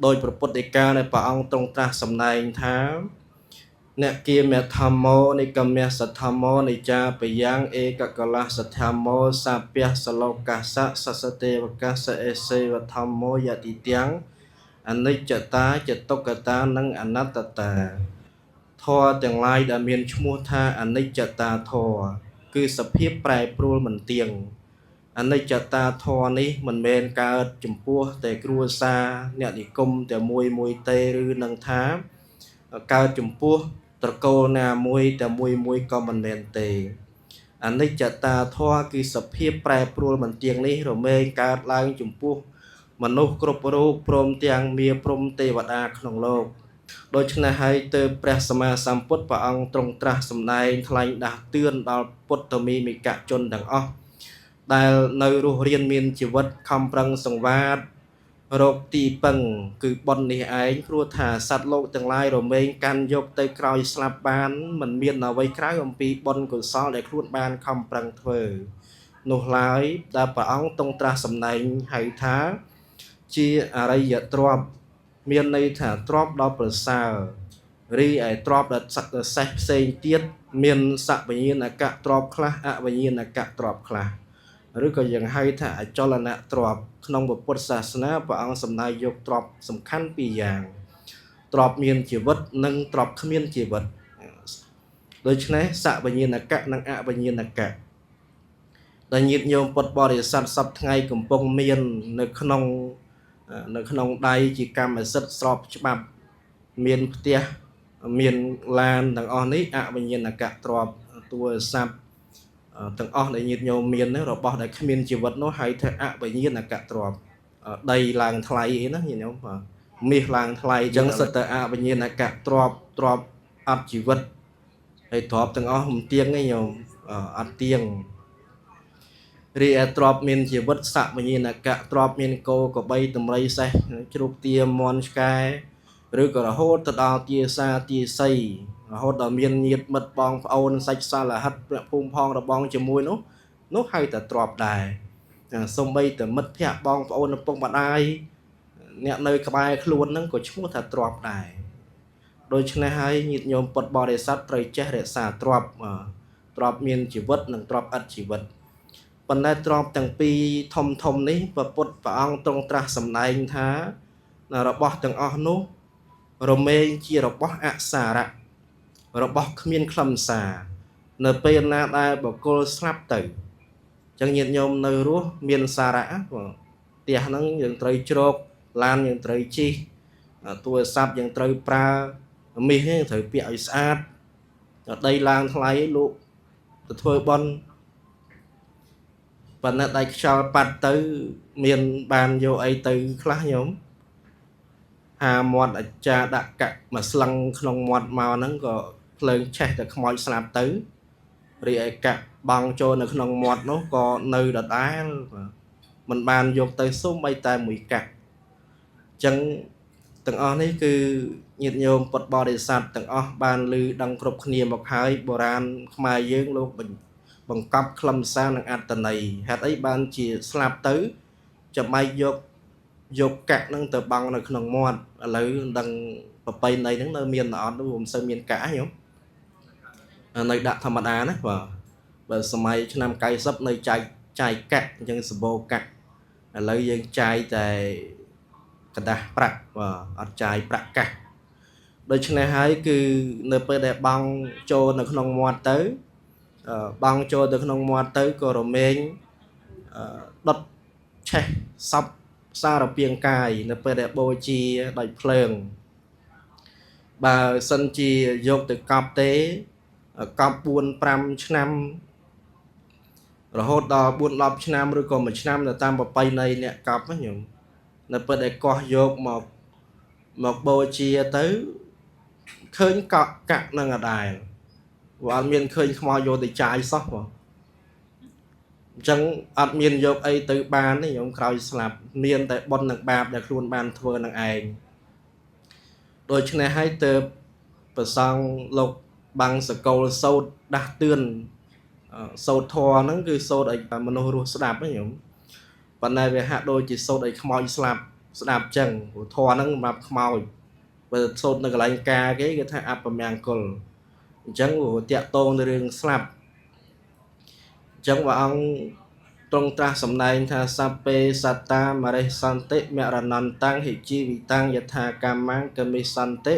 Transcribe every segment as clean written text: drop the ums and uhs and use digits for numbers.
ដោយព្រះពុទ្ធដីកានៃព្រះអង្គទ្រង់ត្រាស់សម្ដែងថា អ្នកគាមធម្មោនិកមសធម្មោនិចាបយ៉ាងឯកកលសធម្មោសាពះសលោកាសៈសសទេវកាសអេសេវធម្មោយតិទាំងអនិច្ចតាចតុកតានិងអនត្តតាធម៌ទាំងឡាយដែលមានឈ្មោះថាអនិច្ចតាធម៌គឺសភាពប្រែប្រួលមិនទៀងអនិច្ចតាធម៌នេះមិនមែនកើតចំពោះតែគ្រួសារអ្នកនិគមតែមួយមួយទេឬនឹងថាកើតចំពោះត្រកូលណាមួយតែមួយមួយក៏មិនមែនទេអនិច្ចតាធម៌គឺសភាពប្រែប្រួលមិនទៀងនេះរមែងកើតឡើងចំពោះមនុស្សគ្រប់រូបព្រមទាំងមាព្រំទេវតាក្នុងលោកដូច្នេះហើយទើបព្រះសម្មាសម្ពុទ្ធព្រះអង្គទ្រង់ត្រាស់សម្ដែងថ្លែងដាស់តឿនដល់ពុទ្ធមីមិកជនទាំងអស់ដែលនៅរស់រានមានជីវិតខំប្រឹងសង្វាតរកទីពឹងគឺបុណ្យនេះឯងព្រោះថាសត្វលោកទាំងឡាយរមែងកាន់យកទៅក្រោយស្លាប់បានមិនមានអ្វីក្រៅអំពីបុណ្យកុសលដែលខ្លួនបានខំប្រឹងធ្វើនោះឡើយដែលព្រះអង្គទ្រង់ត្រាស់សម្ដែងហៅថាជាអរិយទ្រព្យមានន័យថាទ្រព្យដ៏ប្រសើររីឯទ្រព្យដែលសត្វសេះផ្សេងទៀតមានសវិញ្ញាណកៈទ្រព្យខ្លះអវិញ្ញាណកៈទ្រព្យខ្លះឬក៏យើងហៅថាអចលនៈទ្រព្យក្នុងពុទ្ធសាសនាព្រះអង្គសម្ដែងយកទ្រព្យសំខាន់ពីរយ៉ាងទ្រព្យមានជីវិតនិងទ្រព្យគ្មានជីវិតដូច្នេះសវិញ្ញាណកៈនិងអវិញ្ញាណកៈដែលញាតិញោមពុទ្ធបរិស័ទសពថ្ងៃកំពុងមាននៅក្នុងដៃជាកម្មសិទ្ធិស្របច្បាប់មានផ្ទះមានឡានទាំងអស់នេះអវិញ្ញាណកៈទ្រព្យទូរស័ព្ទទាំងអស់ដែលញាតិញោមមានរបស់ដែលគ្មានជីវិតនោះហៅថាអវិញ្ញាណកៈទ្រព្យដីឡើងថ្លៃអីណាញាតិញោមបាទមាសឡើងថ្លៃអញ្ចឹងសិតតែអវិញ្ញាណកៈទ្រព្យទ្រព្យអត់ជីវិតហើយទ្រព្យទាំងអស់មិនទៀងទេញោមអត់ទៀងរីឯទ្រព្យមានជីវិតសវិញ្ញាណកៈទ្រព្យមានគោក្របីដំរីសេះជ្រូកទាមាន់ឆ្កែឬក៏រហូតទៅដល់ទាសាទាសីរហូតដល់មានញាតិមិត្តបងប្អូនសាច់សាលហិតព្រះភូមិផងរបងជាមួយនោះនោះហៅតែទ្រព្យដែរសំបីតែមិត្តភ័ក្តិបងប្អូនឪពុកម្ដាយអ្នកនៅក្បែរខ្លួនហ្នឹងក៏ឈ្មោះថាទ្រព្យដែរដូច្នេះហើយញាតិញោមពុទ្ធបរិស័ទត្រូវចេះរក្សាទ្រព្យទ្រព្យមានជីវិតនិងទ្រព្យឥតជីវិតប៉ុន្តែទ្រព្យទាំងពីរធំធំនេះព្រះពុទ្ធព្រះអង្គទ្រង់ត្រាស់សម្ដែងថារបស់ទាំងអស់នោះរមែងជារបស់អសារៈរបស់គ្មានខ្លឹមសារនៅពេលណាដែលបុគ្គលស្លាប់ទៅអញ្ចឹងញាតិញោមនៅរស់មានសារៈផ្ទះហ្នឹងយើងត្រូវជ្រកឡានយើងត្រូវជិះទូរស័ព្ទយើងត្រូវប្រើមាសយើងត្រូវពាក់ឲ្យស្អាតដីឡើងថ្លៃលក់ទៅធ្វើបុណ្យប៉ុន្តែដៃខ្យល់ប៉ាត់ទៅមានបានយកអីទៅខ្លះញោមហាមាត់អាចារ្យដាក់កាក់មួយស្លឹងក្នុងមាត់មកហ្នឹងក៏ភ្លើងឆេះតែខ្មោចស្លាប់ទៅរីឯកាក់បងចូលនៅក្នុងមាត់នោះក៏នៅដដែលមិនបានយកទៅសូម្បីតែមួយកាក់អញ្ចឹងទាំងអស់នេះគឺញាតិញោមពុទ្ធបរិស័ទទាំងអស់បានឮដឹងគ្រប់គ្នាមកហើយបុរាណខ្មែរយើងលោកបង្កប់ខ្លឹមសារនិងអត្ថន័យហេតុអីបានជាស្លាប់ទៅចាំបាច់យកកាក់ហ្នឹងទៅបង់នៅក្នុងមាត់ឥឡូវដឹងប្រពៃណីហ្នឹងនៅមានអត់មិនសូវមានកាក់ញោមនៅដាក់ធម្មតាណាបាទបើសម័យឆ្នាំ90នៅចែកចាយកាក់អញ្ចឹងសបោកាក់ឥឡូវយើងចាយតែกระดาษប្រាក់បាទអត់ចាយប្រាក់កាសដូច្នេះហើយគឺនៅពេលដែលបង់ចូលនៅក្នុងមាត់ទៅបង់ចូលទៅក្នុងមាត់ទៅក៏រមែងដុតឆេះសពសារពាង្គកាយនៅពេលដែលបូជាដោយភ្លើងបើសិនជាយកទៅកប់ទេកប់4 5ឆ្នាំរហូតដល់4 10ឆ្នាំឬក៏1ឆ្នាំទៅតាមប្រពៃណីអ្នកកប់ណាញោមនៅពេលដែលកោះយកមកបូជាទៅឃើញកក់កាក់នឹងអដែលព្រោះអត់មានឃើញខ្មោចយកទៅចាយសោះបងអញ្ចឹងអត់មានយកអីទៅបានទេញោមក្រោយស្លាប់មានតែបុណ្យនិងបាបដែលខ្លួនបានធ្វើនឹងឯងដូច្នេះហើយទើបព្រះសង្ឃលោកបាំងសកលសោតដាស់តឿនសោតធម៌ហ្នឹងគឺសោតឲ្យមនុស្សរស់ស្ដាប់ណាញោមប៉ុន្តែវាហាក់ដូចជាសោតឲ្យខ្មោចស្លាប់ ស្ដាប់ចឹងព្រោះធម៌ហ្នឹងសម្រាប់ខ្មោចបើសូត្រនៅកន្លែងការគេគេថាអពមង្គលអញ្ចឹងព្រោះតាក់ទងទៅរឿងស្លាប់អញ្ចឹងព្រះអង្គទ្រង់ត្រាស់សម្ដែងថាសព្វេសត្តាមរិសន្តិមរណន្តੰហិជីវិតាំងយថាកម្មងកមិសន្តិ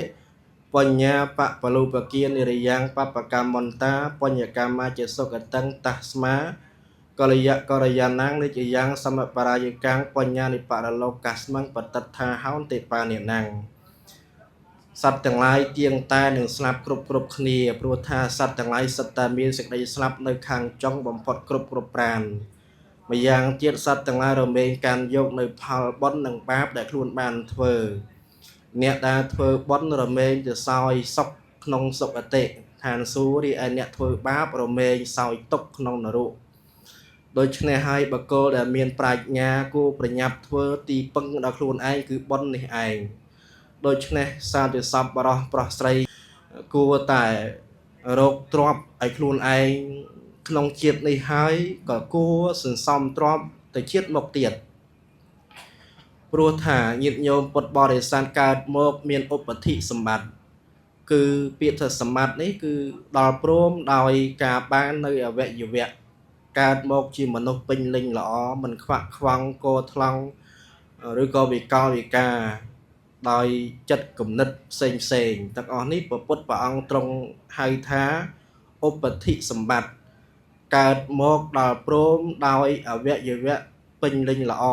បញ្ញាបបលុបគានិរិយ៉ាងបបកម្មន្តាបញ្ញកម្មាជាសុគតੰតស្មាកលយៈករយាណាងនិច្ចយ៉ាងសមបរាយកាំងបញ្ញានិបរលោកស្មੰបតត្ថាហោនតិបានិណាំងសត្វទាំងឡាយទៀងតែនឹងស្លាប់គ្រប់គ្រប់គ្នាព្រោះថាសត្វទាំងឡាយសុទ្ធតែមានសេចក្តីស្លាប់នៅខាងចុងបំផុតគ្រប់គ្រប់ប្រាណម្យ៉ាងទៀតសត្វទាំងឡាយរមែងកាន់យកនៅផលបុណ្យនិងបាបដែលខ្លួនបានធ្វើអ្នកដែលធ្វើបុណ្យរមែងទៅសោយសុខក្នុងសុគតិឋានសួគ៌រីឯអ្នកធ្វើបាបរមែងសោយទុក្ខក្នុងនរកដូច្នេះហើយបុគ្គលដែលមានប្រាជ្ញាគួរប្រញាប់ធ្វើទីពឹងដល់ខ្លួនឯងគឺបុណ្យនេះឯងដូច្នេះសាធុសពបរោះប្រុសស្រីគួរតែរកទ្រព្យឲ្យខ្លួនឯងក្នុងជាតិនេះហើយក៏គួរសន្សំទ្រព្យទៅជាតិមកទៀតព្រោះថាញាតិញោមពុទ្ធបរិស័ទកើតមកមានឧបធិសម្បត្តិគឺពាក្យថាសម្បត្តិនេះគឺដល់ព្រមដោយការបាននៅអវយវៈកើតមកជាមនុស្សពេញលេញល្អមិនខ្វាក់ខ្វង់កថ្លង់ឬក៏វិកលវិការដោយចិត្តគំនិតផ្សេងផ្សេងទាំងអស់នេះព្រះពុទ្ធព្រះអង្គទ្រង់ហៅថាឧបធិសម្បត្តិកើតមកដល់ព្រមដោយអវយវៈពេញលេញល្អ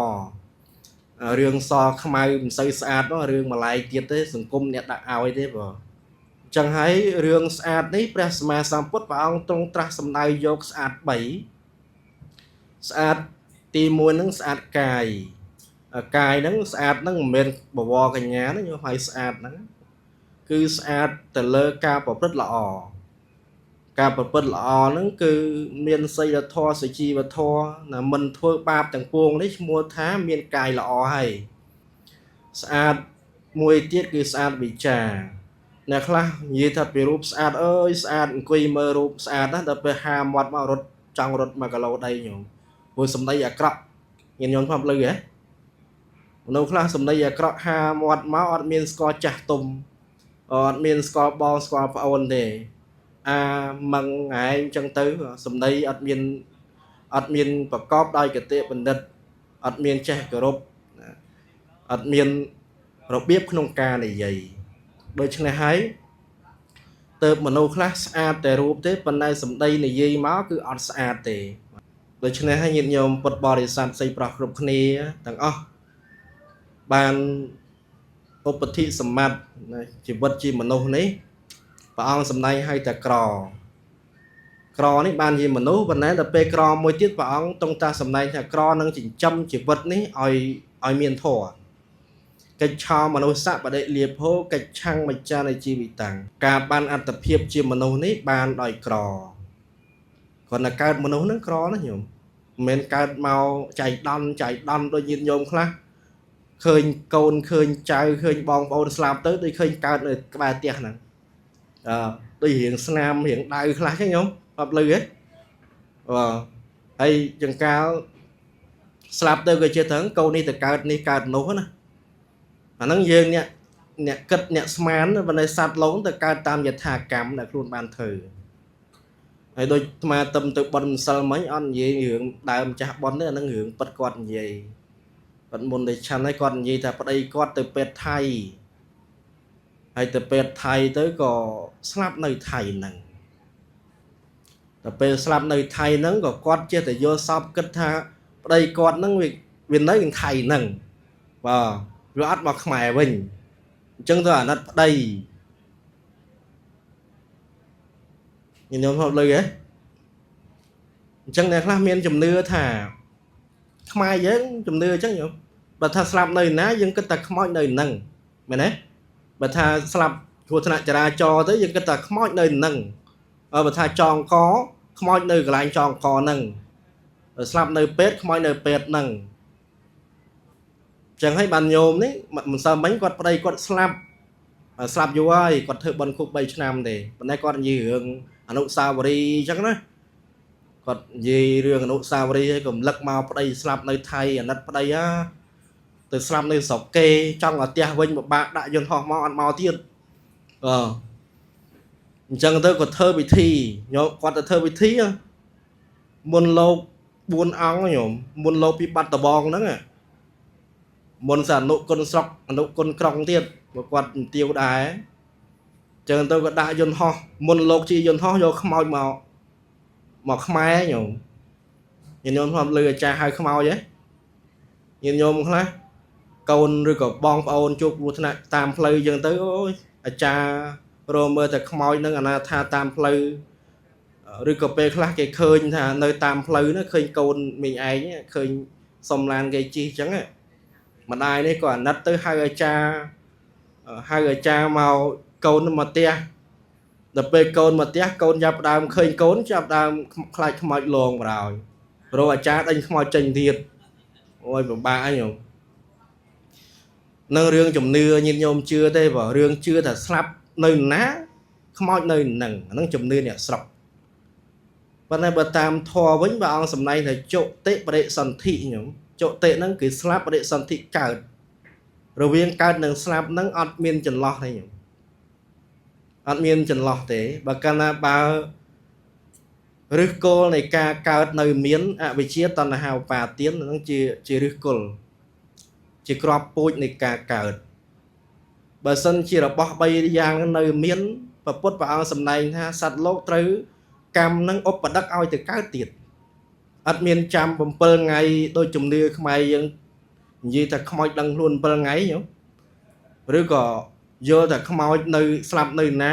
រឿងសខ្មៅមិនសូវស្អាតនោះរឿងម្លាយទៀតទេសង្គមអ្នកដាក់ឲ្យទេបងអញ្ចឹងហើយរឿងស្អាតនេះព្រះសម្មាសម្ពុទ្ធព្រះអង្គទ្រង់ត្រាស់សម្ដៅយកស្អាត3ស្អាតទី1ហ្នឹងស្អាតកាយកាយហ្នឹងស្អាតហ្នឹងមិនមែនបវរកញ្ញាណាញោមហើយស្អាតហ្នឹងគឺស្អាតទៅលើការប្រព្រឹត្តល្អការប្រព្រឹត្តល្អហ្នឹងគឺមានសីលធម៌សុជីវធម៌ណាមិនធ្វើបាបទាំងពួងនេះឈ្មោះថាមានកាយល្អហើយស្អាតមួយទៀតគឺស្អាតវិចារអ្នកខ្លះនិយាយថាពីរូបស្អាតអើយស្អាតអង្គុយមើលរូបស្អាតណាដល់ពេលហាមាត់មករត់ចង់រត់1គីឡូដីញោមព្រោះសម្ដីអាក្រក់ញាតិញោមធ្លាប់ឮហ៎មនុស្សខ្លះសម្ដីអាក្រក់ហាមាត់មកអត់មានស្គាល់ចាស់ទុំអត់មានស្គាល់បងស្គាល់ប្អូនទេអាមឹងឯងចឹងទៅសម្ដីអត់មានប្រកបដោយកតិបណ្ឌិតអត់មានចេះគោរពអត់មានរបៀបក្នុងការនិយាយដូច្នេះហើយទៅមនុស្សខ្លះស្អាតតែរូបទេប៉ុន្តែសម្ដីនិយាយមកគឺអត់ស្អាតទេដូច្នេះហើយញាតិញោមពុទ្ធបរិស័ទស្រីប្រុសគ្រប់គ្នាទាំងអស់បានឧបធិសម្បត្តិជីវិតជាមនុស្សនេះព្រះអង្គសម្ដែងឲ្យតែក្រក្រនេះបានជាមនុស្សប៉ុន្តែដល់ពេលក្រមួយទៀតព្រះអង្គទ្រង់តាសម្ដែងថាក្រនឹងចិញ្ចឹមជីវិតនេះឲ្យមានធម៌កិច្ឆោមនុស្សបដិលាភោកិច្ឆੰមច្ចានជីវិតាំងការបានអត្តភាពជាមនុស្សនេះបានដោយក្រគ្រាន់តែកើតមនុស្សហ្នឹងក្រណាញោមមិនមែនកើតមកចៃដន្យចៃដន្យដូចញាតិញោមខ្លះឃើញកូនឃើញចៅឃើញបងប្អូនស្លាប់ទៅដូចឃើញកើតនៅក្បែរផ្ទះហ្នឹងអឺដូចរៀងស្នាមរៀងដៅខ្លះចឹងញោមអត់លឺទេបាទហើយចង្កាលស្លាប់ទៅក៏ចេះទៅកូននេះទៅកើតនេះកើតនោះណាអាហ្នឹងយើងអ្នកគិតអ្នកស្មានប៉ុន្តែសត្វលោកទៅកើតតាមយថាកម្មដែលខ្លួនបានធ្វើហើយដូចអាត្មាទឹមទៅប៉ុនម្សិលមិញអត់និយាយរឿងដើមចាស់ប៉ុនទេអាហ្នឹងរឿងពិតគាត់និយាយគាត់មុនតែឆាន់ហើយគាត់និយាយថាប្តីគាត់ទៅពេទ្យថៃហើយទៅពេទ្យថៃទៅក៏ស្លាប់នៅថៃហ្នឹងតែពេលស្លាប់នៅថៃហ្នឹងក៏គាត់ចេះតែយល់សពគិតថាប្តីគាត់ហ្នឹងវានៅថៃហ្នឹងបាទវាអត់មកខ្មែរវិញអញ្ចឹងទៅអាណិតប្តីញោមធ្លាប់ឮហ៎អញ្ចឹងអ្នកខ្លះមានជំនឿថាខ្មែរយើងជំនឿអញ្ចឹងញោមបើថាស្លាប់នៅណាយើងគិតតែខ្មោចនៅហ្នឹងមែនទេបើថាស្លាប់គ្រោះថ្នាក់ចរាចរណ៍ទៅយើងគិតតែខ្មោចនៅហ្នឹងបើថាចងកខ្មោចនៅកន្លែងចងកហ្នឹងបើស្លាប់នៅពេទ្យខ្មោចនៅពេទ្យហ្នឹងអញ្ចឹងហើយបានញោមនេះមិនសើមិញគាត់ប្តីគាត់ស្លាប់ស្លាប់យូរហើយគាត់ធ្វើបុណ្យខួប3ឆ្នាំទេប៉ុន្តែគាត់និយាយរឿងអនុស្សាវរីយ៍អញ្ចឹងណាគាត់និយាយរឿងអនុស្សាវរីយ៍ឲ្យកំលឹកមកប្តីស្លាប់នៅថៃអាណិតប្តីហ่า ទៅស្លាប់នៅស្រុកគេចង់ឲ្យផ្ទះវិញពិបាកដាក់យន្តហោះមកអត់មកទៀតអឺអញ្ចឹងទៅក៏ធ្វើពិធីញោមគាត់ទៅធ្វើពិធីមុនលោក4អង្គញោមមុនលោកពីបាត់ដបងហ្នឹងមុនសអនុគុណស្រុកអនុគុណក្រុងទៀតព្រោះគាត់ទាវដែរចឹងទៅក៏ដាក់យន្តហោះមុនលោកជាយន្តហោះយកខ្មោចមកមកខ្មែរញោមញាតិញោមធ្លាប់លើអាចារ្យហៅខ្មោចហ៎ញាតិញោមខ្លះកូនឬក៏បងប្អូនជួបគ្រោះថ្នាក់តាមផ្លូវចឹងទៅអូយអាចារ្យរមើលតែខ្មោចនឹងអនាថាតាមផ្លូវឬក៏ពេលខ្លះគេឃើញថានៅតាមផ្លូវនោះឃើញកូនមីងឯងឃើញសុំឡានគេជិះចឹងម្ដាយនេះក៏អាណិតទៅហៅអាចារ្យហៅអាចារ្យមកកូនមកផ្ទះដល់ពេលកូនមកផ្ទះកូនចាប់ដើមឃើញកូនចាប់ដើមខ្លាចខ្មោចលងបណ្ដោយព្រោះអាចារ្យដេញខ្មោចចេញទៀតអូយពិបាកអីញោមនឹងរឿងជំនឿញាតិញោមជឿទេបើរឿងជឿថាស្លាប់នៅណាខ្មោចនៅនឹងហ្នឹងជំនឿអ្នកស្រុកប៉ុន្តែបើតាមធម៌វិញព្រះអង្គសម្ដែងថាចុតិបរិសន្ធិញោមចុតិហ្នឹងគឺស្លាប់បរិសន្ធិកើតរវាងកើតនិងស្លាប់ហ្នឹងអត់មានចន្លោះទេញោមអត់មានចន្លោះទេបើកាលណាបើឫសគល់នៃការកើតនៅមានអវិជ្ជាតណ្ហាឧបាទានហ្នឹងជាឫសគល់ជាក្របពូជនៃការកើតបើសិនជារបស់3យ៉ាងហ្នឹងនៅមានព្រះពុទ្ធព្រះអង្គសម្ដែងថាសត្វលោកត្រូវកម្មនឹងឧបដឹកឲ្យទៅកើតទៀតអត់មានចាំ7ថ្ងៃដូចជំនឿខ្មែរយើងនិយាយថាខ្មោចដឹងខ្លួន7ថ្ងៃញោមឬក៏យល់ថាខ្មោចនៅស្លាប់នៅណា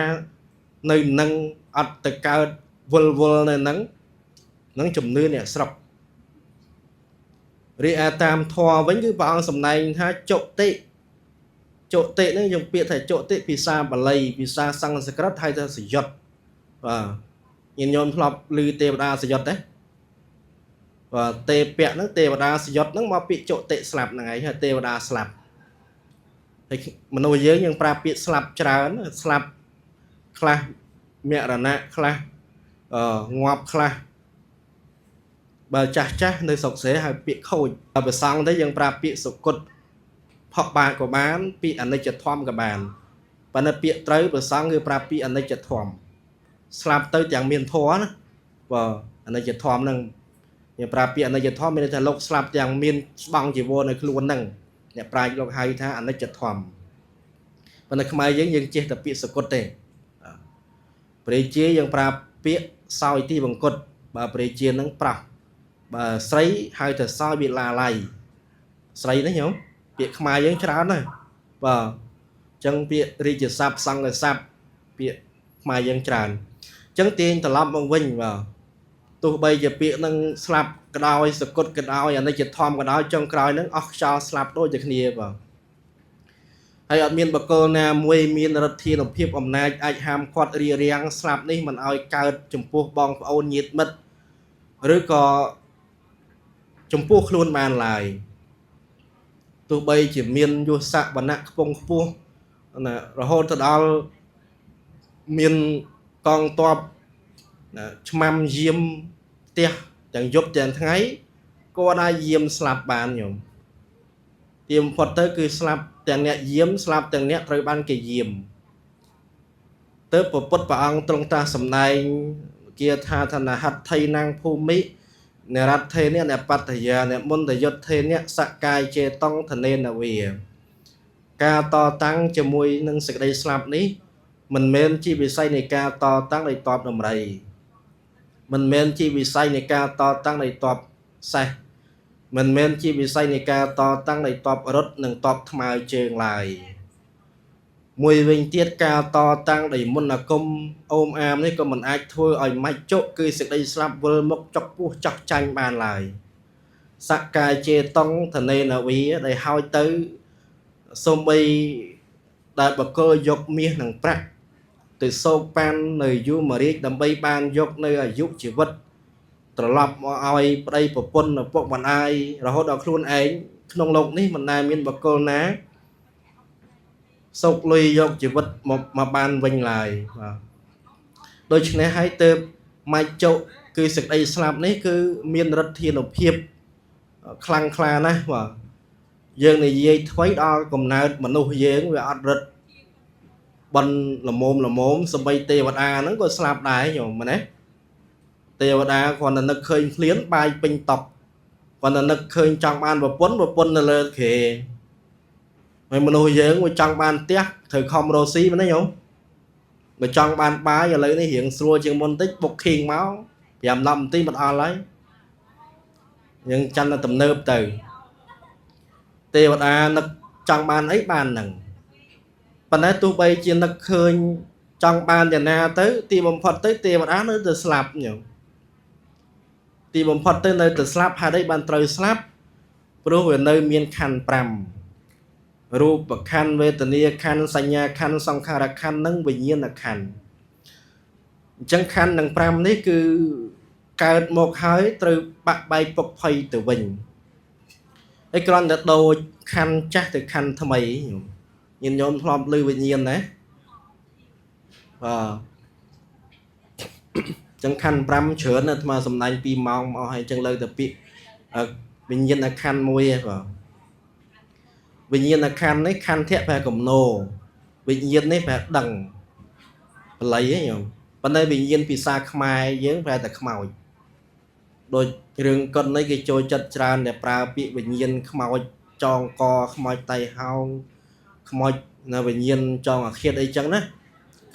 នៅនឹងអត់ទៅកើតវល់វល់នៅនឹងនឹងជំនឿអ្នកស្រុករីឯតាមធម៌វិញគឺព្រះអង្គសម្ដែងថាចុតិចុតិហ្នឹងយើងពាក្យថាចុតិភាសាបាលីភាសាសំស្ក្រឹតហៅថាសយុទ្ធបាទញាតិញោមធ្លាប់ឮទេវតាសយុទ្ធទេបាទទេពៈហ្នឹងទេវតាសយុទ្ធហ្នឹងមកពាក្យចុតិស្លាប់ហ្នឹងឯងហៅទេវតាស្លាប់ហើយមនុស្សយើងយើងប្រើពាក្យស្លាប់ច្រើនស្លាប់ខ្លះមរណៈខ្លះងាប់ខ្លះបើចាស់ចាស់នៅស្រុកស្រែហៅពាក្យខូចបើប្រសង់ទៅយើងប្រើពាក្យសុគតផកបាក៏បានពាក្យអនិច្ចធម៌ក៏បានប៉ុន្តែពាក្យត្រូវប្រសង់គឺប្រើពាក្យអនិច្ចធម៌ស្លាប់ទៅទាំងមានធម៌ណាបើអនិច្ចធម៌ហ្នឹងយើងប្រើពាក្យអនិច្ចធម៌មានន័យថាលោកស្លាប់ទាំងមានស្បង់ជីវរនៅខ្លួនហ្នឹងអ្នកប្រាជ្ញលោកហៅថាអនិច្ចធម៌ប៉ុន្តែខ្មែរយើងយើងចេះតែពាក្យសុគតទេព្រះជាយើងប្រើពាក្យសោយទីបង្គត់បើព្រះជានឹងប្រោះបើស្រីហៅថាសោយវិឡាល័យស្រីនេះញោមពាក្យខ្មែរយើងច្រើនណាស់បាទអញ្ចឹងពាក្យរាជស័ព្ទសង្ឃស័ព្ទពាក្យខ្មែរយើងច្រើនអញ្ចឹងទាញត្រឡប់មកវិញបាទទោះបីជាពាក្យនឹងស្លាប់ក៏ដោយសគត់ក៏ដោយអនិច្ចធម៌ក៏ដោយចុងក្រោយនឹងអស់ខ្យល់ស្លាប់ដូចតែគ្នាបាទហើយអត់មានបកគលណាមួយមានឫទ្ធានុភាពអំណាចអាចហាមឃាត់រារាំងស្លាប់នេះមិនឲ្យកើតចំពោះបងប្អូនញាតិមិត្តឬក៏ចំពោះខ្លួនបានឡើយទោះបីជាមានយុស័កវណ្ណៈខ្ពង់ខ្ពស់ណារហូតទៅដល់មានកងទ័ពណាឆ្មាំយាមផ្ទះទាំងយប់ទាំងថ្ងៃក៏អាចយាមស្លាប់បានញោមទៀមផុតទៅគឺស្លាប់ទាំងអ្នកយាមស្លាប់ទាំងអ្នកត្រូវបានគេយាមទៅពពុទ្ធព្រះអង្គទ្រង់ត្រាស់សម្ដែងគាថាធនហត្ថីណាំងភូមិនរដ្ឋេនអ្នកបត្តយាអ្នកមុន្តយុទ្ធេនសកាយចេតងធនេនវាការតតាំងជាមួយនឹងសេចក្តីស្លាប់នេះមិនមែនជាវិស័យនៃការតតាំងដោយតបដំរីមិនមែនជាវិស័យនៃការតតាំងដោយតបសេះមិនមែនជាវិស័យនៃការតតាំងដោយតបរត់និងតបថ្មើរជើងឡើយមួយវិញទៀតការតតាំងដោយមន្តអាគមអូមអាមនេះក៏មិនអាចធ្វើឲ្យមច្ចុគឺសេចក្តីស្លាប់វិលមុខចុកពោះចោះចាញ់បានឡើយសកាយចេតងធនេនវាដែលហើយទៅសូម្បីដែលបកលយកមាសនិងប្រាក់ទៅសោកប៉ាន់នៅយមរាជដើម្បីបានយកនៅអាយុជីវិតត្រឡប់មកឲ្យប្តីប្រពន្ធឪពុកម្ដាយរហូតដល់ខ្លួនឯងក្នុងលោកនេះមិនដែលមានបកលណាសោកលុយយកជីវិតមកបានវិញឡើយបាទដូច្នេះហើយទើបមច្ចុគឺសេចក្តីស្លាប់នេះគឺមានឫទ្ធានុភាពខ្លាំងក្លាណាស់បាទ យើងនិយាយថ្មីដល់កំណើតមនុស្សយើងវាអត់រឹតបនល្មមល្មមសម្បីទេវតាហ្នឹងក៏ស្លាប់ដែរញោមមែនទេទេវតាគ្រាន់តែនឹកឃើញឃ្លានបាយពេញតុគ្រាន់តែនឹកឃើញចង់បានប្រពន្ធប្រពន្ធនៅលើគ្រែហើយមនុស្សយើងវាចង់បានផ្ទះត្រូវខំរកស៊ីមែនទេញោមបើចង់បានបាយឥឡូវនេះរៀងស្រួលជាងមុនតិច booking មក5 10នាទីមិនអល់ហើយយើងចាំតែទំនើបទៅទេវតានឹកចង់បានអីបានហ្នឹងប៉ុន្តែទោះបីជានឹកឃើញចង់បានយ៉ាងណាទៅទីបំផុតទៅទេវតានៅតែស្លាប់ញោមទីបំផុតទៅនៅតែស្លាប់ហេតុអីបានត្រូវស្លាប់ព្រោះវានៅមានខណ្ឌ5រូបខណ្ឌវេទនាខណ្ឌសញ្ញាខណ្ឌសង្ខារខណ្ឌនិងវិញ្ញាណខណ្ឌអញ្ចឹងខណ្ឌទាំង5នេះគឺកើតមកហើយត្រូវបាក់បែកពុកភ័យទៅវិញហើយគ្រាន់តែដូចខណ្ឌចាស់ទៅខណ្ឌថ្មីញាតិញោមធ្លាប់ឮវិញ្ញាណណាបាទចឹងខណ្ឌ5ច្រើនអាត្មាសំដាញ់2ម៉ោងមកហើយចឹងលើកតែពាក្យវិញ្ញាណខណ្ឌមួយឯងបាទវិញ្ញាណខណ្ឌនេះខន្ធៈប្រែកំណោវិញ្ញាណនេះប្រែដឹងបល័យឯងញោមប៉ុន្តែវិញ្ញាណភាសាខ្មែរយើងប្រែតែខ្មោចដូចរឿងកុននេះគេចូលចិត្តច្រើនតែប្រើពាក្យវិញ្ញាណខ្មោចចងកខ្មោចតៃហោងខ្មោចនៅវិញ្ញាណចងអាឃាតអីចឹងណា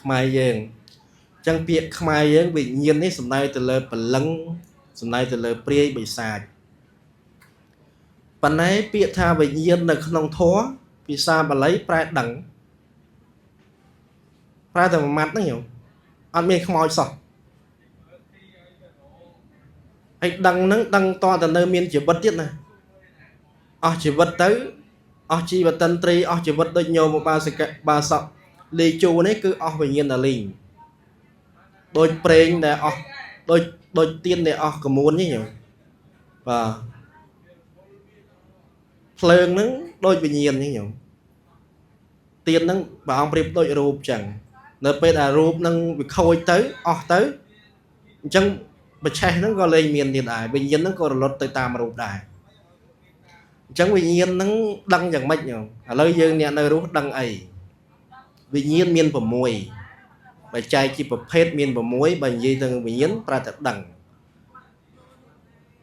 ខ្មែរយើងអញ្ចឹងពាក្យខ្មែរយើងវិញ្ញាណនេះសំដៅទៅលើព្រលឹងសំដៅទៅលើព្រាយបិសាចប៉ុន្តែពាក្យថាវិញ្ញាណនៅក្នុងធម៌ភាសាបាលីប្រែដឹងប្រែតែមួយម៉ាត់ហ្នឹងញោមអត់មានខ្មោចសោះហើយដឹងហ្នឹងដឹងតតែនៅមានជីវិតទៀតណាអស់ជីវិតទៅអស់ជីវតិន្ទ្រីអស់ជីវិតដូចញោមឧបាសិកបាសកលីជូនេះគឺអស់វិញ្ញាណលីងដូចប្រេងដែលអស់ដូចដូចទៀនដែលអស់កមួននេះញោមបាទភ្លើងហ្នឹងដូចវិញ្ញាណនេះញោមទៀនហ្នឹងព្រះអង្គប្រៀបដូចរូបចឹងនៅពេលដែលរូបហ្នឹងវាខូចទៅអស់ទៅអញ្ចឹងបច្ឆេះហ្នឹងក៏លែងមានទៀតដែរវិញ្ញាណហ្នឹងក៏រលត់ទៅតាមរូបដែរអញ្ចឹងវិញ្ញាណហ្នឹងដឹងយ៉ាងម៉េចញោមឥឡូវយើងអ្នកនៅរស់ដឹងអីវិញ្ញាណមាន6បើចែកជាប្រភេទមាន6បើនិយាយទៅវិញ្ញាណប្រែតែដឹង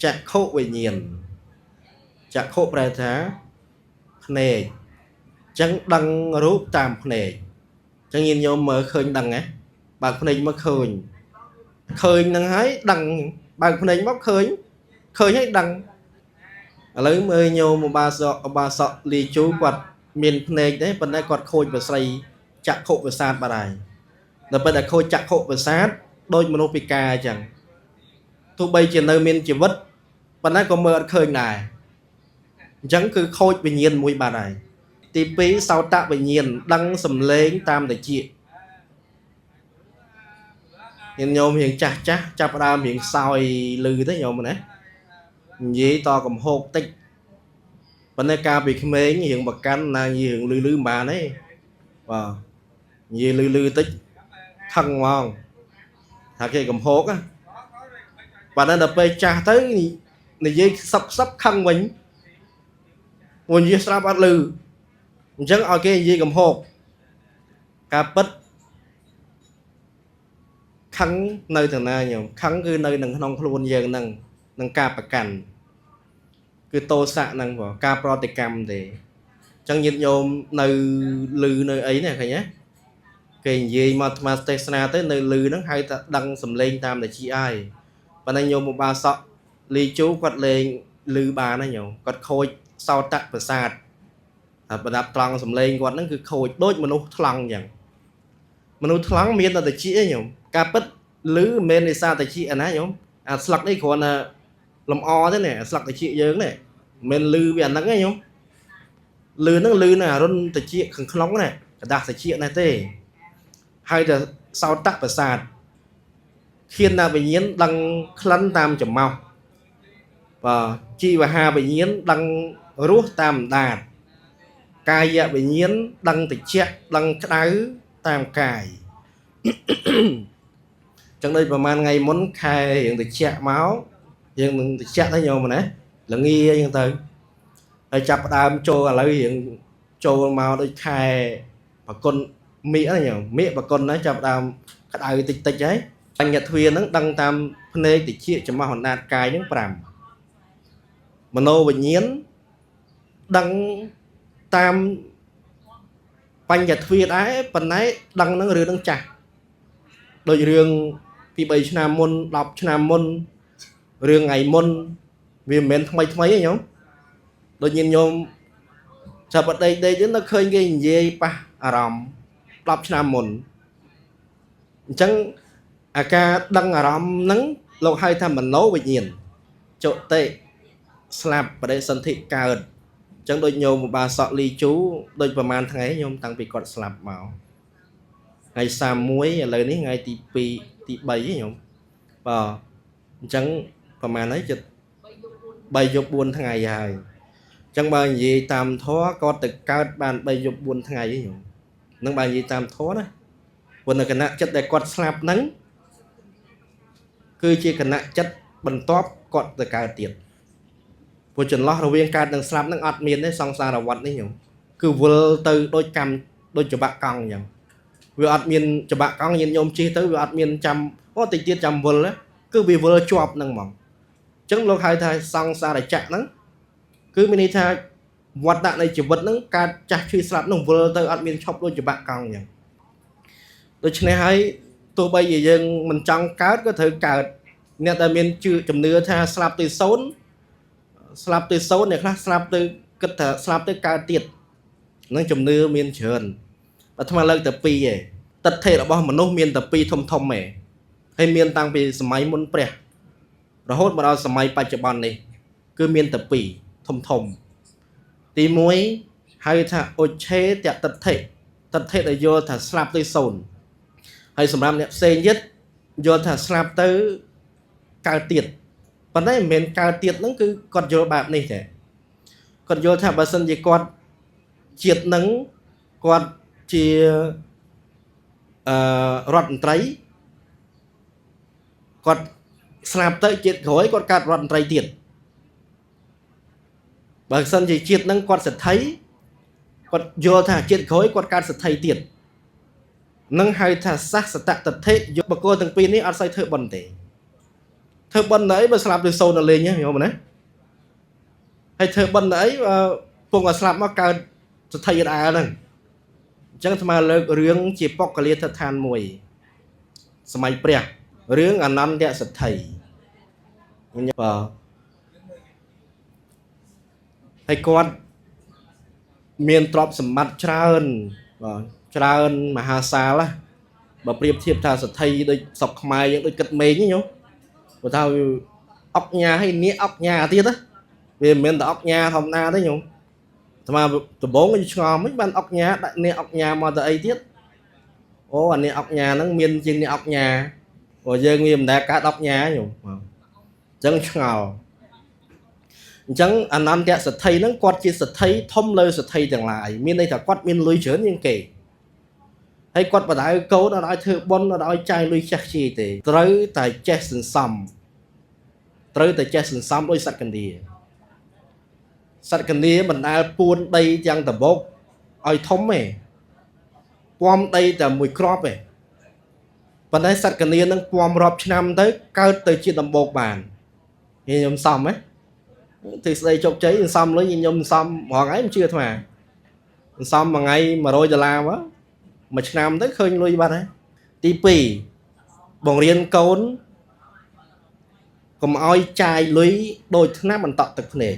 ចក្ខុវិញ្ញាណចក្ខុប្រែថាភ្នែកអញ្ចឹងដឹងរូបតាមភ្នែកអញ្ចឹងញាតិញោមមើលឃើញដឹងហ៎បើកភ្នែកមកឃើញឃើញហ្នឹងហើយដឹងបើកភ្នែកមកឃើញឃើញហើយដឹងឥឡូវមើលញោមឧបាសកឧបាសកលីជូគាត់មានភ្នែកទេប៉ុន្តែគាត់ខូចប្រស្រីចក្ខុប្រសាទបាត់ហើយដល់ពេលដែលខូចចក្ខុប្រសាទដូចមនុស្សពិការអញ្ចឹងទោះបីជានៅមានជីវិតប៉ុន្តែក៏មើលអត់ឃើញដែរអញ្ចឹងគឺខូចវិញ្ញាណមួយបាត់ហើយទី2សោតវិញ្ញាណដឹងសំឡេងតាមតិចញាតិញោមរៀងចាស់ចាស់ចាប់ផ្ដើមរៀងសោយលឺទៅញោមណានិយាយតកំហោកតិចប៉ុន្តែកាលពីក្មេងរៀងបកាន់ណានិយាយរឿងលឺលឺមិនបានទេបាទនិយាយលឺលឺតិចខឹងហ្មងថាគេកំហោកណាប៉ុន្តែដល់ពេលចាស់ទៅនិយាយខ្សឹបខ្សឹបខឹងវិញព្រោះនិយាយស្រាប់អត់លឺអញ្ចឹងឲ្យគេនិយាយកំហោកការពិតខឹងនៅទាំងណាញោមខឹងគឺនៅនឹងក្នុងខ្លួនយើងហ្នឹងនឹងការប្រកាន់គឺតោសៈហ្នឹងបងការប្រតិកម្មទេអញ្ចឹងញាតិញោមនៅលឺនៅអីនេះឃើញទេគេនិយាយមកអាត្មាទេសនាទៅនៅលឺហ្នឹងហៅថាដឹងសំឡេងតាមតិចហើយប៉ុន្តែញោមឧបាសកលីជូគាត់លេងលឺបានណាញោមគាត់ខូចសោតប្រសាទហើយប្រដាប់ត្រង់សំឡេងគាត់ហ្នឹងគឺខូចដូចមនុស្សថ្លង់អញ្ចឹងមនុស្សថ្លង់មានតែតិចឯងញោមការពិតលឺមិនមែននេសាតិចណាញោមអាស្លឹកនេះគ្រាន់តែលំអទេនេះអាស្លឹកតិចយើងនេះមិនមែនលឺវាអាហ្នឹងទេញោមលឺហ្នឹងលឺនៅអារុនតិចខាងក្នុងនេះกระดาษតិចនេះទេហើយតែសោតប្រសាទឃានវិញ្ញាណដឹងក្លិនតាមច្រមុះបាទជីវហាវិញ្ញាណដឹងរសតាមដាតកាយវិញ្ញាណដឹងតិចដឹងក្តៅតាមកាយចឹងដូចប្រហែលថ្ងៃមុនខែរៀងតិចមកយើងនឹងតិចទៅញោមណាល្ងាអញ្ចឹងទៅ ហើយចាប់ផ្ដើមចូលឥឡូវរៀងចូលមកដូចខែប្រគុណមៀកហ្នឹងញោមមៀកប្រគុណហ្នឹងចាប់ផ្ដើមក្តៅតិចតិចហើយបញ្ញទ្វាហ្នឹងដឹងតាមភ្នែកតិចចំោះអណ្ដាតកាយហ្នឹង5មโนវិញ្ញាណដឹងតាមបញ្ញទ្វាដែរប៉ុន្តែដឹងហ្នឹងរឿងហ្នឹងចាស់ដូចរឿងពី3ឆ្នាំមុន10ឆ្នាំមុនរឿងថ្ងៃមុនវាមិនមែនថ្មីថ្មីទេញោមដូចញាតិញោមចាប់បដេកដេកទៅឃើញគេនិយាយប៉ះអារម្មណ៍10ឆ្នាំមុនអញ្ចឹងអាការដឹងអារម្មណ៍ហ្នឹងលោកហៅថាមโนវិញ្ញាណចុតិស្លាប់បដិសន្ធិកើតអញ្ចឹងដូចញោមឧបាសកលីជូដូចប្រហែលថ្ងៃញោមតាំងពីគាត់ស្លាប់មកថ្ងៃ31ឥឡូវនេះថ្ងៃទី2ទី3ញោមបាទអញ្ចឹងប្រហែលហើយចិត្ត3យប់4ថ្ងៃហើយអញ្ចឹងបើនិយាយតាមធម៌គាត់ទៅកើតបាន3យប់4ថ្ងៃញោមនឹងបើនិយាយតាមធម៌ណាព្រោះនៅគណៈចិត្តដែលគាត់ស្លាប់ហ្នឹងគឺជាគណៈចិត្តបន្ទាប់គាត់ទៅកើតទៀតព្រោះចន្លោះរវាងកើតនិងស្លាប់ហ្នឹងអត់មានទេសង្សារវដ្តនេះញោមគឺវិលទៅដូចកម្មដូចច្បាក់កង់អញ្ចឹងវាអត់មានច្បាក់កង់ញាតិញោមជិះទៅវាអត់មានចាំអូតិចទៀតចាំវិលគឺវាវិលជាប់ហ្នឹងហ្មងអញ្ចឹងលោកហៅថាសង្សារចក្រហ្នឹងគឺមានន័យថាវត្តៈនៃជីវិតហ្នឹងកើតចាស់ឈឺស្លាប់ហ្នឹងវិលទៅអត់មានឈប់ដូចច្បាក់កង់អញ្ចឹងដូច្នេះហើយទោះបីជាយើងមិនចង់កើតក៏ត្រូវកើតអ្នកដែលមានជឿជំនឿថាស្លាប់ទៅសូន្យស្លាប់ទៅសូន្យអ្នកខ្លះស្លាប់ទៅគិតថាស្លាប់ទៅកើតទៀតហ្នឹងជំនឿមានច្រើនអាត្មាលើកតែពីរឯងទិដ្ឋិរបស់មនុស្សមានតែពីរធំធំឯងហើយមានតាំងពីសម័យមុនព្រះរហូតមកដល់សម័យបច្ចុប្បន្ននេះគឺមានតែពីរធំធំទី1ហៅថាឧច្ឆេតទិដ្ឋិទិដ្ឋិដែលយល់ថាស្លាប់ទៅសូន្យហើយសម្រាប់អ្នកផ្សេងទៀតយល់ថាស្លាប់ទៅកើតទៀតប៉ុន្តែមិនមែនកើតទៀតហ្នឹងគឺគាត់យល់បែបនេះទេគាត់យល់ថាបើសិនជាគាត់ជាតិហ្នឹងគាត់ជាអឺរដ្ឋមន្ត្រីគាត់ស្លាប់ទៅជាតិក្រោយគាត់កើតរដ្ឋមន្ត្រីទៀតបើសិនជាជាតិហ្នឹងគាត់សេដ្ឋីគាត់យល់ថាជាតិក្រោយគាត់កើតសេដ្ឋីទៀតនឹងហៅថាសាសតតថិយកបកគលទាំងពីរនេះអត់សូវធ្វើបុណ្យទេធ្វើបុណ្យទៅអីបើស្លាប់ទៅសូន្យដល់លេងហ្នឹងយល់មែនណាហើយធ្វើបុណ្យទៅអីបើពងឲ្យស្លាប់មកកើតសេដ្ឋីអត់អើហ្នឹងអញ្ចឹងអាត្មាលើករឿងជាបុគ្គលាដ្ឋានមួយសម័យព្រះរឿងអនន្តសេដ្ឋីបាទហើយគាត់មានទ្រព្យសម្បត្តិច្រើនបាទច្រើនមហាសាលណាបើប្រៀបធៀបថាសេដ្ឋីដូចស្រុកខ្មែរយើងដូចគិតមេងញោមបើថាអុកញ៉ាហើយនេះអុកញ៉ាទៀតណាវាមិនមែនតែអុកញ៉ាធម្មតាទេញោមអាត្មាដំបងខ្ញុំឆ្ងល់មិនបានអុកញ៉ាដាក់នេះអុកញ៉ាមកទៅអីទៀតអូអានេះអុកញ៉ាហ្នឹងមានជាងនេះអុកញ៉ាព្រោះយើងវាមិនដែលកើតអុកញ៉ាញោមអញ្ចឹងឆ្ងល់អញ្ចឹងអនន្តសេដ្ឋីហ្នឹងគាត់ជាសេដ្ឋីធំលើសេដ្ឋីទាំងឡាយមានន័យថាគាត់មានលុយច្រើនជាងគេហើយគាត់បដៅកូនអត់ឲ្យធ្វើបុណ្យអត់ឲ្យចាយលុយចាស់ជាយទេត្រូវតែចេះសន្សំត្រូវតែចេះសន្សំដោយសត្វកណ្ដៀសត្វកណ្ដៀមិនដែលពួនដីយ៉ាងដបោកឲ្យធំទេពំដីតែមួយគ្រាប់ទេប៉ុន្តែសត្វកណ្ដៀនឹងពំរាប់ឆ្នាំទៅកើតទៅជាដំបូកបានខ្ញុំសំហ៎ទិស្ដីជោគជ័យសំលុយខ្ញុំសំរងថ្ងៃមិនជឿអាត្មាសំមួយថ្ងៃ100ដុល្លារមកមួយឆ្នាំទៅឃើញលុយបាត់ហើយទី2បង្រៀនកូនកុំឲ្យចាយលុយដូចថ្នាំបន្តក់ទឹកភ្នែក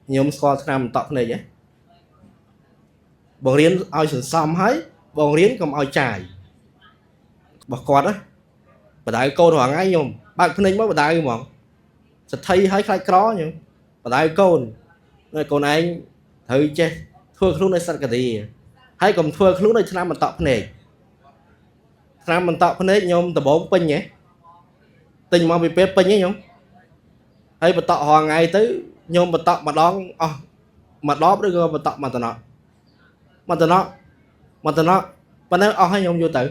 ខ្ញុំស្គាល់ថ្នាំបន្តក់ភ្នែកហ៎បង្រៀនឲ្យសន្សំហើយបង្រៀនកុំឲ្យចាយរបស់គាត់ណាបដៅកូនរាល់ថ្ងៃខ្ញុំបើកភ្នែកមកបដៅហ្មងសទ្ធិឲ្យខ្លាចក្រខ្ញុំបដៅកូនកូនឯងត្រូវចេះធ្វើខ្លួនឲ្យសត្វកដាហើយកុំធ្វើខ្លួនឲ្យថ្នាំបន្តក់ភ្នែកថ្នាំបន្តក់ភ្នែកខ្ញុំដំបងពេញហ៎ទិញមកពីពេទ្យពេញហ៎ខ្ញុំហើយបន្តក់រាល់ថ្ងៃទៅខ្ញុំបន្តក់ម្ដងអស់មួយដបឬក៏បន្តក់មួយតំណក់មួយតំណក់មួយតំណក់ប៉ុណ្ណឹងអស់ហើយខ្ញុំយកទៅ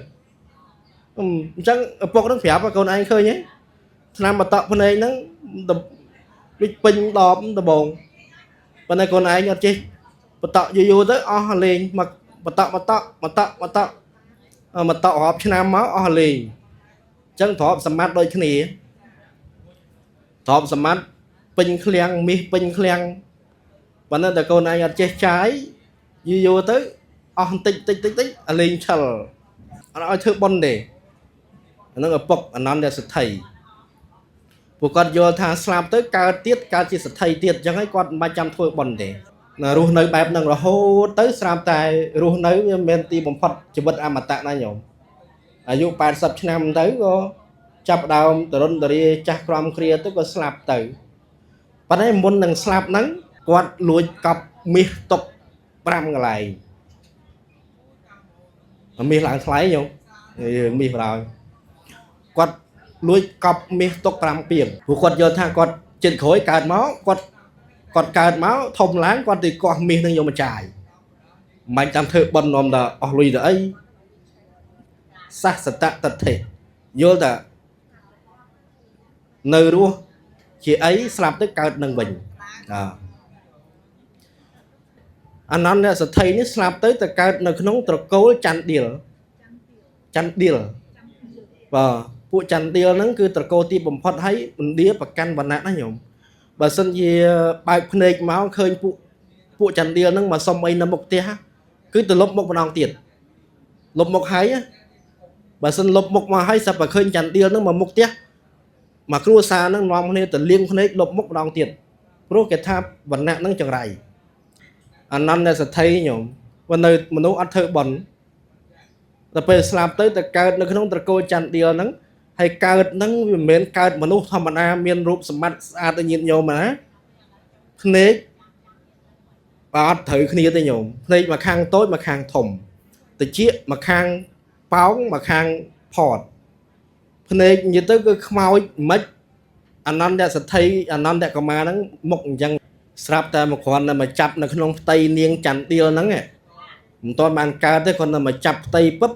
អញ្ចឹងឪពុកនឹងប្រាប់ឲ្យកូនឯងឃើញហ៎ថ្នាំបន្តក់ភ្នែកហ្នឹងដូចពេញដបដំបង ប៉ុន្តែខ្លួនឯងអត់ចេះបតក់យូរយូរទៅអស់លេងមកបតក់បតក់បតក់បតក់មកតក់រាប់ឆ្នាំមកអស់លេងអញ្ចឹងទ្រព្យសម្បត្តិដូចគ្នាទ្រព្យសម្បត្តិពេញឃ្លាំងមាសពេញឃ្លាំងប៉ុន្តែតែកូនឯងអត់ចេះចាយយូរយូរទៅអស់បន្តិចតិចតិចតិចអាលេងឆិលអត់ឲ្យធ្វើបុណ្យទេអានឹងឪពុកអនន្តសទ្ធិពួកគាត់យល់ថាស្លាប់ទៅកើតទៀតកើតជាសទ្ធិទៀតអញ្ចឹងហើយគាត់មិនបាច់ចាំធ្វើបុណ្យទេណារស់នៅបែបហ្នឹងរហូតទៅស្រាប់តែរស់នៅវាមិនមែនទីបំផុតជីវិតអមតៈណាញោមអាយុ80ឆ្នាំទៅក៏ចាប់ដើមតរុនតរាចាស់ក្រំគ្រាទៅក៏ស្លាប់ទៅប៉ុន្តែមុននឹងស្លាប់ហ្នឹងគាត់លួចកប់មាសទុក5កន្លែងមាសឡើងថ្លៃញោមរឿងមាសបណ្ដោយគាត់លួចកប់មាសទុក5ពាងព្រោះគាត់យល់ថាគាត់ចិត្តក្រោយកើតមកគាត់គាត់កើតមកធំឡើងគាត់ទៅកោះមាសនឹងយកមកចាយមិនបាច់ចាំធ្វើបុណ្យនាំដល់អស់លុយទៅអីសាសតតថិយល់ថានៅរស់ជាអីស្លាប់ទៅកើតនឹងវិញអអនន្តសទ្ធិនេះស្លាប់ទៅទៅកើតនៅក្នុងត្រកូលចន្ទដៀលចន្ទដៀលបាទពួកចន្ទដៀលហ្នឹងគឺត្រកូលទីបំផុតហើយឥណ្ឌាប្រកាន់វណ្ណៈណាញោមបើសិនជាបើកភ្នែកមកឃើញពួកចន្ទដៀលហ្នឹងមកសុំអីនៅមុខផ្ទះគឺទៅលុបមុខម្ដងទៀតលុបមុខហើយបើសិនលុបមុខមកហើយសឹកតែឃើញចន្ទដៀលហ្នឹងមកមុខផ្ទះមកគ្រួសារហ្នឹងនាំគ្នាទៅលាងភ្នែកលុបមុខម្ដងទៀតព្រោះគេថាវណ្ណៈហ្នឹងចង្រៃអនន្តសទ្ធិញោមបើនៅមនុស្សអត់ធ្វើបុណ្យដល់ពេលស្លាប់ទៅទៅកើតនៅក្នុងត្រកូលចន្ទដៀលហ្នឹងហើយកើតហ្នឹងវាមិនមែនកើតមនុស្សធម្មតាមានរូបសម្បត្តិស្អាតដូចញាតិញោមណាភ្នែកបើអត់ត្រូវគ្នាទេញោមភ្នែកមកខាងតូចមកខាងធំតិចមកខាងប៉ោងមកខាងផតភ្នែកនិយាយទៅគឺខ្មោចមិនអនន្តសទ្ធិអនន្តកមាហ្នឹងមុខអញ្ចឹងស្រាប់តែមកគ្រាន់តែមកចាប់នៅក្នុងផ្ទៃនាងចន្ទដៀលហ្នឹងមិនទាន់បានកើតទេគ្រាន់តែមកចាប់ផ្ទៃពឹប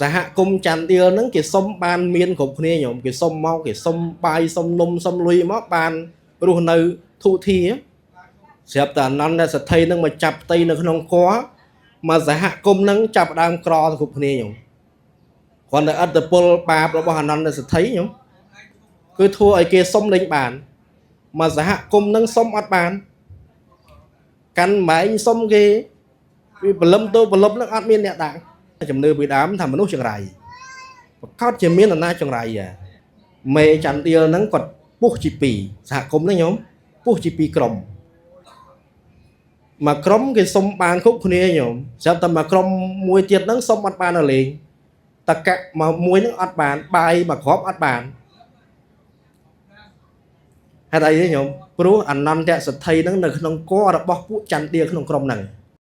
សហគមន៍ចន្ទដៀលហ្នឹងគេសុំបានមានគ្រប់គ្នាញោមគេសុំមកគេសុំបាយសុំនំសុំលុយមកបានរស់នៅធុធាស្រាប់តែអនន្តសទ្ធិហ្នឹងមកចាប់ផ្ទៃនៅក្នុងគរមកសហគមន៍ហ្នឹងចាប់ដើមក្រទៅគ្រប់គ្នាញោមគ្រាន់តែអត្តពលបាបរបស់អនន្តសទ្ធិញោមគឺធ្វើឲ្យគេសុំលេងបានមកសហគមន៍នឹងសុំអត់បានកាន់ម៉ែងសុំគេវាបលឹមទៅបលឹមនឹងអត់មានអ្នកដាក់ជំនឿពីដើមថាមនុស្សចង្រៃប្រកាសជាមានអំណាចចង្រៃមេចន្ទៀលហ្នឹងគាត់ពុះជាពីរសហគមន៍ហ្នឹងញោមពុះជាពីរក្រុមមួយក្រុមគេសុំបានគ្រប់គ្នាញោមស្រាប់តែមួយក្រុមមួយទៀតហ្នឹងសុំអត់បានដល់លេងតកៈមកមួយហ្នឹងអត់បានបាយមួយគ្រាប់អត់បានហេតុអីទេញោមព្រោះអនន្តសទ្ធិហ្នឹងនៅក្នុងករបស់ពួកចន្ទៀលក្នុងក្រុមហ្នឹង